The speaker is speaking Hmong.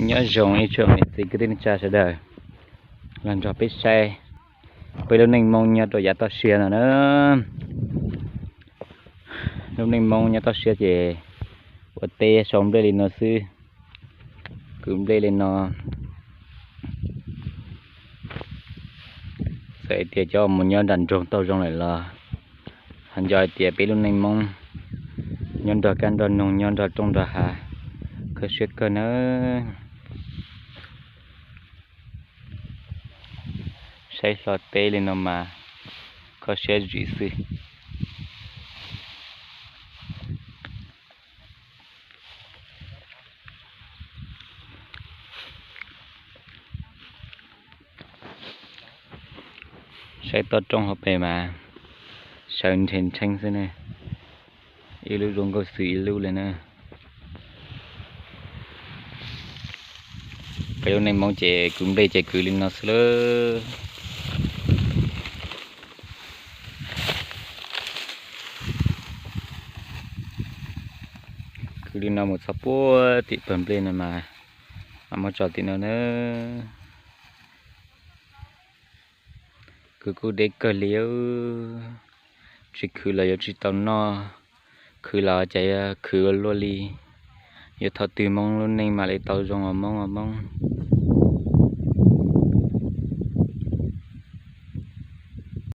Nyob zoo ib tsoom niam txiv kwv tij neej tsa sawv daws, los nrog peb saib peb lub neej Hmoob nyob rau yav toj siab no na. Lub neej Hmoob nyob toj siab ces ua teb sau nplej li no xwb, kwv nplej li no. Txawm hais tias cov uas mus nyob nram nroog tau zoo lawm los ho nco hais tias peb lub neej Hmoob nyob nrog kab nrog noog, nyob nrog rooj nrog hav, kho siab kawg nawb. Saib hlo teb li no mas kho siab zim xwb. Saib toj roob hauv pes mas sawv nrhe nrheeb xwb ne, ib lub zoo nkauj xwm ib lub li na. Peb lub neej Hmoob ces kwv nplej ces kwv li no xwb lawm. Kwv li no mus txog puag tim pawg nplej no mas, mas muab tso tim no na. Kwv kuj deb kawg li, tsis khwv los yuav tsis tau noj, khwv los cas yuav khwv ua luaj li. Yuav thaum twg Hmoob lub neej mam li tau zoo os Hmoob os Hmoob.